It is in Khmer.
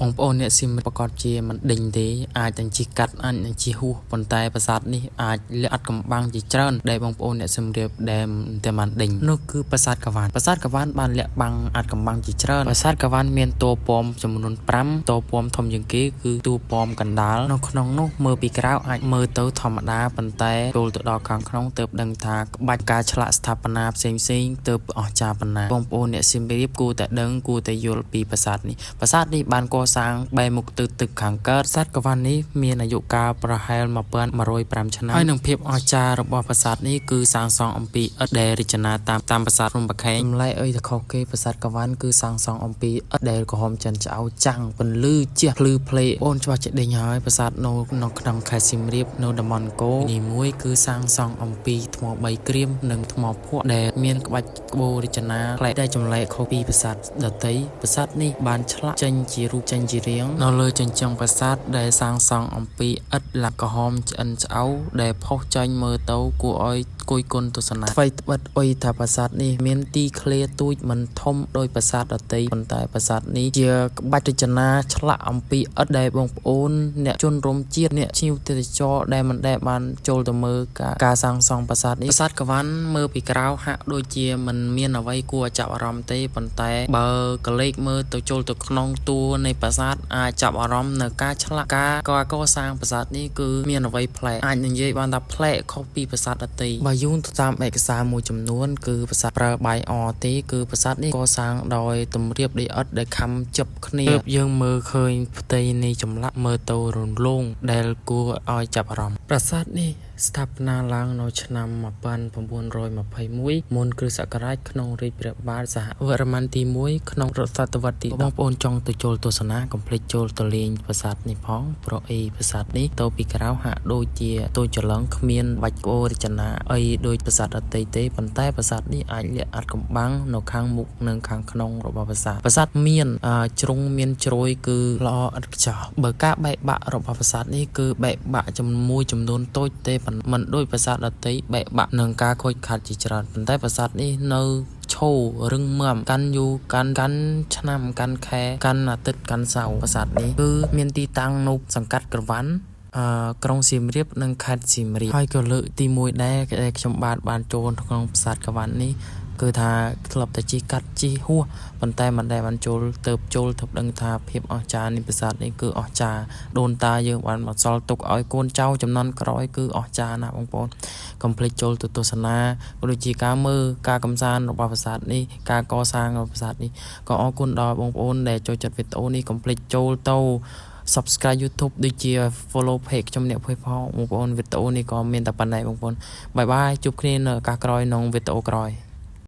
បងប្អូនអ្នកសៀមរាបប្រកាសជាមិនដេញទេអាចនឹងជិះកាត់អាចនឹងជិះហួសប៉ុន្តែប្រាសាទនេះអាចលាក់អាថ៌កំបាំងជាច្រើនដែលបងប្អូនអ្នកសៀមរាបដែលមិនតែបានដេញនោះគឺប្រាសាទកាវ៉ានប្រាសាទកាវ៉ានបានលាក់បាំងអាថ៌កំបាំងជាច្រើនប្រាសាទកាវ៉ានមានតួប៉មចំនួន5តួប៉មធំជាងគេគឺតួប៉មកណ្ដាលនៅក្នុងនោះមើលពីក្រៅអាចមើលទៅធម្មតាប៉ុន្តែចូលទៅដល់ខាងក្នុងទើបដឹងថាក្បាច់ការឆ្លាក់ស្ថាបនាផ្សេងផ្សេងៗទើបអស្ចារ្យប៉ុណ្ណាបងប្អូនអ្នកសៀមរាបគួរតែដឹងគួរតែយល់ពីប្រាសាទនេះប្រាសាទនេះបានកសាងបែរមុខទៅទឹកខាងកើតប្រាសាទកាវ៉ាននេះមានអាយុកាលប្រហែល1105ឆ្នាំហើយនឹងភាពអស្ចារ្យរបស់ប្រាសាទនេះគឺសាងសង់អំពីឥដ្ឋដែលរចនាតាមតាមប្រាសាទភ្នំបាខែងចម្លែកអីទៅខុសគេប្រាសាទកាវ៉ានគឺសាងសង់អំពីឥដ្ឋដែលក្រហមចិនឆ្អៅចាំងពន្លឺជះភ្លឺភ្លេអូនច្បាស់ជាដេញហើយប្រាសាទនៅនៅក្នុងខេត្តសៀមរាបនៅតំបន់គោនេះមួយគឺសាងសង់អំពីថ្ម3ក្រៀមនិងថ្មភក់ដែលមានក្បាច់ក្បូររចនាប្លែកដែលចម្លែកខុសពីប្រាសាទដទៃប្រាសាទនេះបានឆ្លាក់ចេញជារូបចេញជារាងនៅលើជញ្ជាំងប្រាសាទដែលសាងសង់អំពីឥដ្ឋឡាក្រហមឆ្អិនឆ្អៅដែលផុសចេញមើលទៅគួរឲ្យគយគន់ទស្សនាថ្វីត្បិតអុយថាប្រាសាទនេះមានទីឃ្លាទូចមិនធំដោយប្រាសាទដទៃប៉ុន្តែប្រាសាទនេះជាក្បាច់រចនាឆ្លាក់អំពីឥដ្ឋដែលបងប្អូនអ្នកជនរួមជាតិអ្នកភ្ញៀវទេសចរដែលមិនដែលបានចូលទៅមើលការការសាងសង់ប្រាសាទនេះប្រាសាទកាវ៉ាន់មើលពីក្រៅហាក់ដូចជាមិនមានអ្វីគួរឲ្យចាប់អារម្មណ៍ទេប៉ុន្តែបើកលេចមើលទៅចូលទៅក្នុងតួនៃប្រាសាទអាចចាប់អារម្មណ៍នៅការឆ្លាក់ការកសាងប្រាសាទនេះគឺមានអ្វីប្លែកអាចនិយាយបានថាប្លែកខុសពីប្រាសាទដទៃបើយោងទៅតាមឯកសារមួយចំនួនគឺប្រាសាទប្រើបាយអទេគឺប្រាសាទនេះកសាងដោយទំរៀបដីឥដ្ឋដែលខំជិបគ្នាទើបយើងមើលឃើញផ្ទៃនៃចម្លាក់មើលទៅរលោងដែលគួរឲ្យចាប់អារម្មណ៍ប្រាសាទនេះស្ថាបនាឡើងនៅឆ្នាំ1921មុនគ្រិស្តសករាជក្នុងរាជព្រះបាទសហវរ្ម័នទី1ក្នុងសតវត្សទី10បងប្អូនចង់ទៅចូលទស្សនាកុំភ្លេចចូលទៅលេងប្រាសាទនេះផងព្រោះអីប្រាសាទនេះទៅពីក្រៅហាក់ដូចជាតូចច្រឡឹងគ្មានបាច់ក្បូររចនាអីដូចប្រាសាទដទៃទេប៉ុន្តែប្រាសាទនេះអាចលាក់អាថ៌កំបាំងនៅខាងមុខនិងខាងក្នុងរបស់ប្រាសាទប្រាសាទមានជ្រុងមានជ្រោយគឺល្អឥតខ្ចោះបើការបែកបាក់របស់ប្រាសាទនេះគឺបែកបាក់ជាមួយចំនួនតូចទេមិនដូចប្រាសាទដទៃបែកបាក់នឹងការខូចខាតជាច្រើនប៉ុន្តែប្រាសាទនេះនៅឈររឹងមាំកាន់យូរកាន់កាន់ឆ្នាំកាន់ខែកាន់អាទិត្យកាន់សៅរ៍ប្រាសាទនេះគឺមានទីតាំងនៅសង្កាត់ក្រវ៉ាន់អឺក្រុងសៀមរាបនិងខេត្តសៀមរាបហើយក៏លើកទី1ដែរដែលខ្ញុំបាទបានចូលក្នុងប្រាសាទកាវ៉ាន់នេះគឺថាធ្លាប់តែជិះកាត់ជិះហួសប៉ុន្តែមិនដែលបានចូលទៅចូលទៅដឹងថាភាពអស្ចារ្យនៃប្រាសាទនេះគឺអស្ចារ្យដូនតាយើងបានបន្សល់ទុកឲ្យកូនចៅចំនួនក្រោយគឺអស្ចារ្យណាស់បងប្អូនកុំភ្លេចចូលទៅទស្សនាក៏ដូចជាការមើលការកំសាន្តរបស់ប្រាសាទនេះការកសាងរបស់ប្រាសាទនេះក៏អរគុណដល់បងប្អូនដែលចូលចិត្តវីដេអូនេះកុំភ្លេចចូលទៅ Subscribe YouTube ដូចជា follow page ខ្ញុំអ្នកភ័យផងបងប្អូនវីដេអូនេះក៏មានតែប៉ុណ្ណេះបងប្អូន bye bye ជួបគ្នានៅឱកាសក្រោយក្នុងវីដេអូក្រោយ។